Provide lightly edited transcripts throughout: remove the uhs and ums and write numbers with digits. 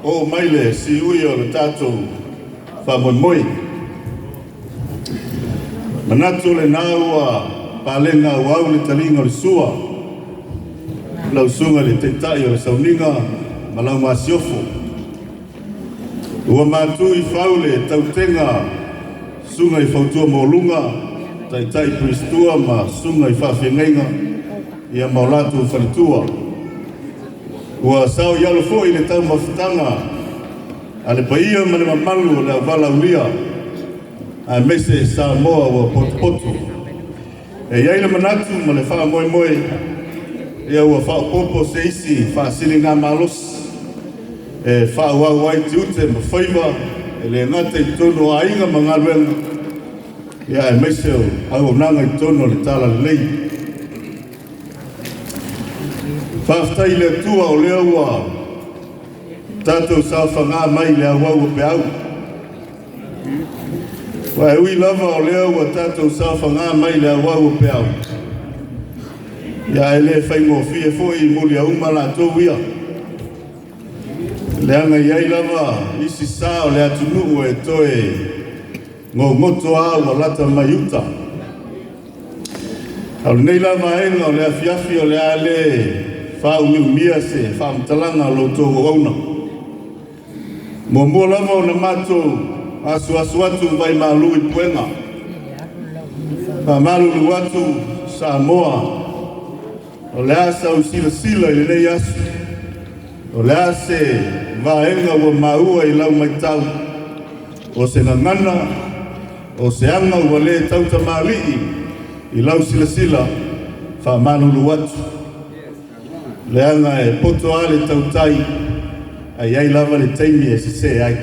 Oo mai le siui o le tatou faamoemoe. Manatu lena ua palega auau le taliga o le sua, lau susuga i le Taitai o le Sauniga ma lau Masiofo. Ua matu i fau le tautega susuga i fautua maualuga, taitai Puristua ma susuga i faafeagaiga ia ma o latou faletua. Ua sao i alo foi le taumafataga a le paia ma le mamalu o le auvalaulia aemaise Samoa ua potopoto. E i ai le manatu ma le faamoemoe ia ua faaopoopo se isi faasiligamalosi e faaauau ai tiute ma faiva e le gata i totonu o aiga ma galuega ia aemaise o auaunaga i totonu o le Talalelei. Faafetai i le Atua o lea ua tatou saofaga mai i le auau o peau. Ua e ui lava o lea ua tatou saofaga mai i le auau o peau, ia e le faigofie foi muliauma latou ia. Leaga e i ai lava isi sa o le atunuu e toe gogoto a ua lata mai uta. A o lenei la vaega o le afiafi o le a le faaumiumia se faamatalaga a lo outou auauna. Muamua lava ona matou asuasu atu vai malu i puega. Faamalulu atu Samoa, o le a sau silasila i lenei aso, o le a se vaega ua maua i lau matau, o se gagana, o se aga ua le tautamalii i lau silasila, faamalulu atu. Leaga e poto lava le tautai, ae i ai lava le taimi e sese ai.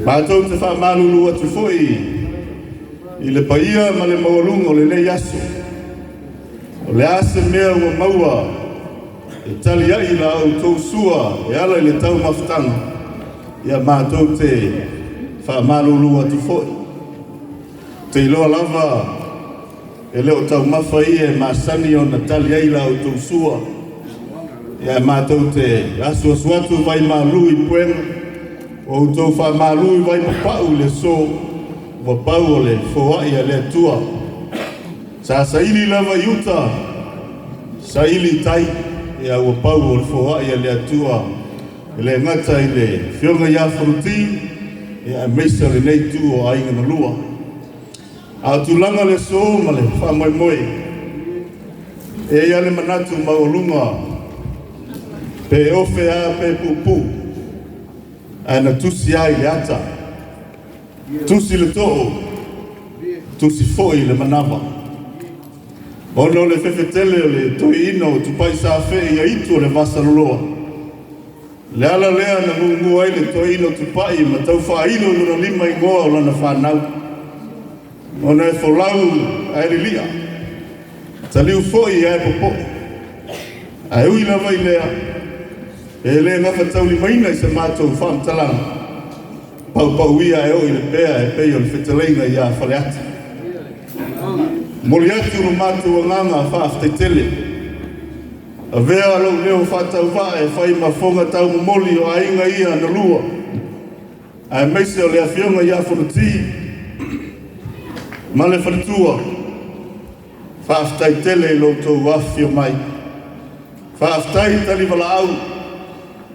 Matou te faamalulu atu foi i le paia ma le maualuga o lenei aso. O le a se mea ua maua e tali ai la outou sua e ala i le taumafataga, ia matou te faamalulu atu foi. Te iloa lava e le o taumafa ia e masani ona tali ai la outou sua. Ia matou te asuasu atu vai malu i puega, o outou faamalu i vai papau i le aso, ua pau o le foai a le Atua. Sa saili lava i uta, saili i tai, ia ua pau o le foai a le Atua. E le gata i le afioga ia Fonoti, ia aemaise o lenei itu o aiga na lua. A o tulaga o le aso ma le faamoemoe, e i ai le manatu maualuga pe ofe a pe puupuu, ae na tusi ai le ata, tusi le too, tusi foi le manava. Ona o le fefetele o le toeaina o Tupai Safe ia itu o le vasaloloa, le ala lea na gugu ai le toeaina o Tupai ma tau faailo i lona lima igoa o lana fanau. Ona e folau ae lilia, taliu foi ae popoe. Ae ui lava i lea, e le gafataulimaina i se matou faamatalaga, paupauia e oo i le pea e pei o le fetalaiga ia Faleata. Momoli atu lo matou agaga faafetai tele. Avea lou leo faatauvaa e fai ma fofoga taumomoli o aiga ia na lua, aemaise o le afioga ia Fonoti ma le faletua. Faafetai tele i lo outou afifio mai. Faafetai talivalaau,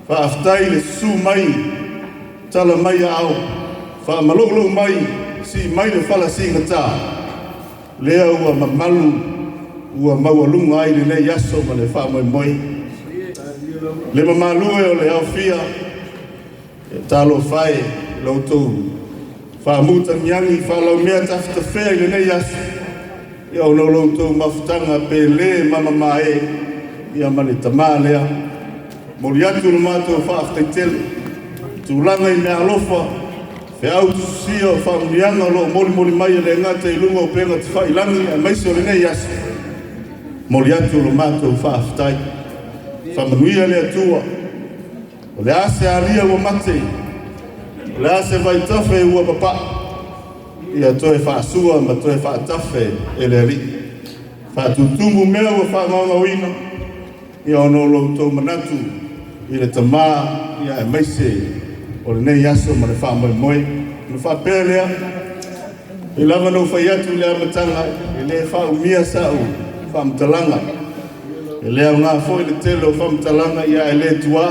faafetai le susu mai, tala mai aao, faamalolou mai, sii mai le fala siigata, lea ua mamalu ua maualuga ai lenei aso ma le faamoemoe. Le mamalu e o le aofia, e talofa e i lo outou faamutagiagi faalaumea tafetafea i lenei aso, ia ona o lo outou mafutaga pe le mamamae. ia ma le tama lea. Momoli atu le matou faafetai tele i tulaga i meaalofa, feau tusitusia o faamanuiaga o lo o molimoli mai e le gata i luga o upega tafailagi aemaise o lenei aso. Momoli atu le matou faafetai. Faamanuia le Atua. O le a se alia ua mate, o le a se vaitafe ua papa'i, ia toe faasua ma toe faatafe e le Alii. Faatutumu mea ua faagaogaoina, ia ona o lo outou manatu i le tama ia aemaise o lenei aso ma le faamoemoe. Ona faapea lea, e pei lava ona ou fai atu i le amataga, e le faaumia sa'u faamatalaga. E le aoga foi le tele o faamatalaga ia ae le tuā.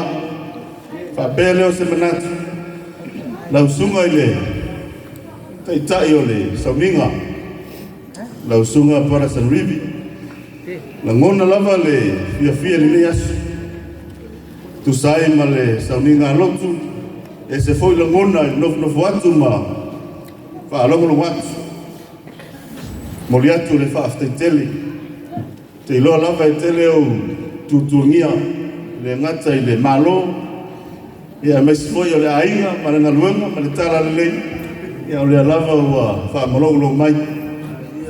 Faapea lea o se manatu, lau susuga i le Taitai o le Sauniga, lau Susuga Brother Sanerivi, lagona lava le fiafia i lenei aso. Tusa ai ma le sauniga a lotu, ese foi lagona i le nofonofo atu ma faalogologo atu. Momoli atu le faafetai tele. Ou te iloa lava e tele ou tuatuagia, e le gata i le Malo, ia aemaise foi o le aiga ma le galuega ma le talalelei, ia o lea lava ua faamalolo mai.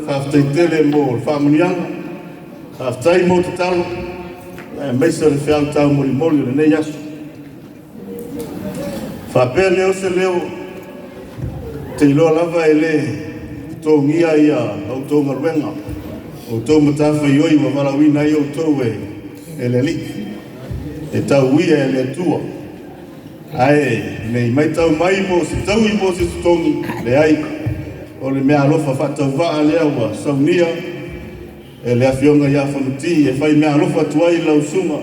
Faafetai tele mo le faamanuiaga, faafetai mo tatalo, aemaise o le feau taumolimoli o lenei aso. Faapea lea o se leo, ou te iloa lava e le totogia ia outou galuega, outou matafaioi ua valaauina ai outou e le Alii, e tauia e le Atua. Ae ne i matau mai po o se taui po o se totogi, leai, o le meaalofa faatauvaa lea ua saunia e le Afioga ia Fonoti e fai meaalofa atu ai i lau susuga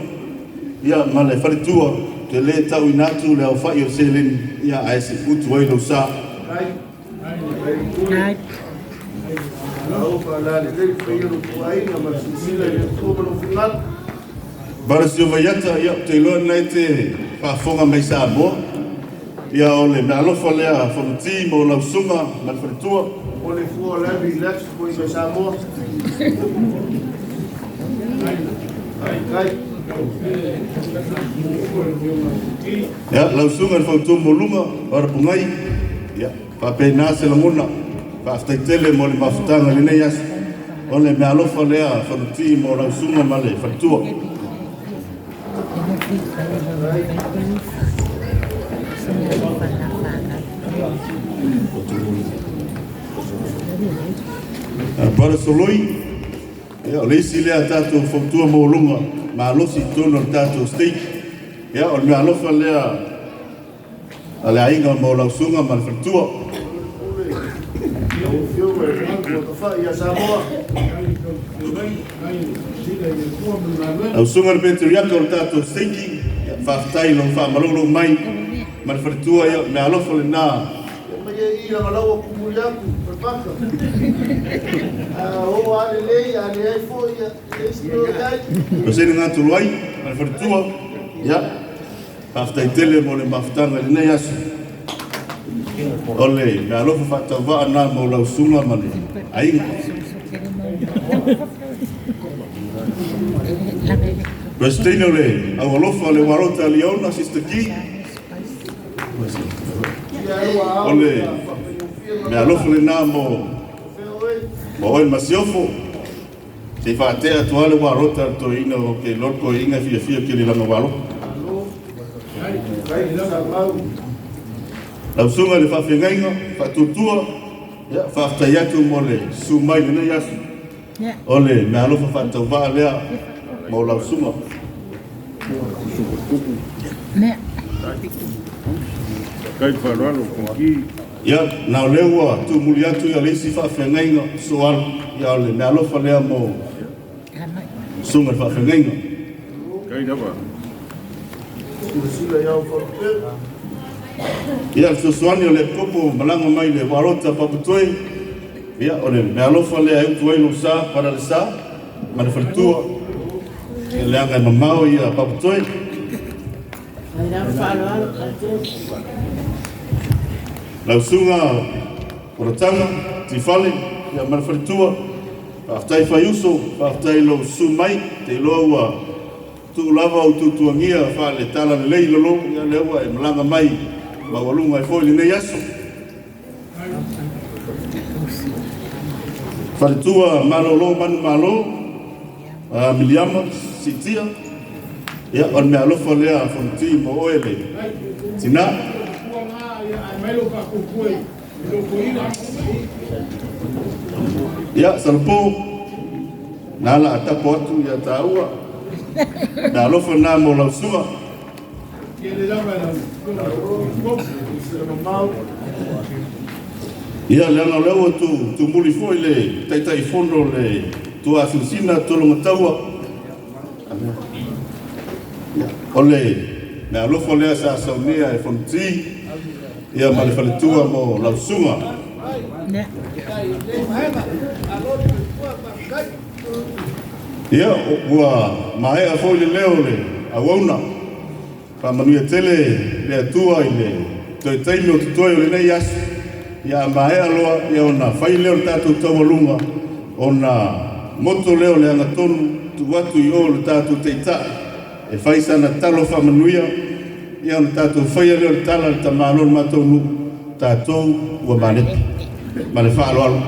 ia ma le faletua. Ou te le tauina atu le aofai o le seleni, ia ae siutu ai lou sa. Valasio Vaiata, ia ou te iloa lena e te faafofoga mai Samoa. Ia o le meaalofa lea Fonoti mo lau susuga ma le faletua. O le fua o le ave i le aso foi mai Samoa. Ia, lau susuga i le fautua maualuga o Arapogai, ia, faapena se lagona. Faafetai tele mo le mafutaga i lenei aso. O le meaalofa lea Fonoti mo lau susuga ma le faletua. Brother Soloi, ia, o le isi lea tatou fautua maualuga malosi i totonu o le tatou state. Ia, o le meaalofa lea a le aiga mo lau susuga ma le faletua. Lau Afioga i le Tafai ia Samoa. Lau susuga i le Peteriaka o le tatou stake, ia, faafetai i lou faamalolo mai ma le faletua, ia, meaalofa lena. Ia mai e i langa lau kumuli atu, palpaka. A o a lelei, a leai foi, ia, e isi o ai. O se gatulu ai ma le faletua, ia, faafetai tele mo le mafutaga i lenei aso. O le meaalofa faatauvaa na mo lau susuga ma le aiga. President o le aualofa le Warota Leona, Sister Key. O le meaalofa lena mo oe Masiofo. Se i faatea atu lava le Warota le toeaina o ke iloa le toeaina e fiafia tele i lana uaroto. Lau susuga i le faafeagaiga faatuatua, ia, faafetai atu mo le susu mai i lenei aso. O le meaalofa faatauvaa lea mo lau susuga. Ia, na o lea ua tuumuli atu ia le isi faafeagaiga soalu, ia o le meaalofa lea mo susuga i le faafeagaiga. Ia, le fesoasoani o le epikopo malaga mai le Warota Papatoe, ia, o le meaalofa lea e utu ai lou sa, para le sa, ma le faletua, e leaga e mamao ia Papatoe. Lau susuga Olataga, Tifale, ia ma le faletua, faafetai Faiuso, faafetai lou susu mai, te iloa ua Tuu lava o tutuagia faale tala lelei lolo ia lea ua e malaga mai maualuga ai foi lenei aso. Faletua malolo manumalo a Miliama Siitia, ia o le meaalofa lea a Fonoti mo oe le tinā. Ia Salapo, na ala a tapo atu ia tāua. Meaalofa na mo lau su'a. Ia leaga o lea ua tumuli foi le Taitaifono le tuasinasina Tologataua. O le meaalofa lea sa saunia e Fonoti ia ma le faletua mo lau susuga. Ia ua maea foi le leo o le auauna. Faamanuia tele le Atua i le toe taimi o totoe o lenei aso. Ia a maea loa ia ona fai lea o le tatou taualuga ona moto lea o le agatonu tuu atu i o le tatou taitai e fai sana talo faamanuia ia ona tatou faia lea o le tala le tamalo o le matou nuu tatou ua malepe. Ma le faaaloalo.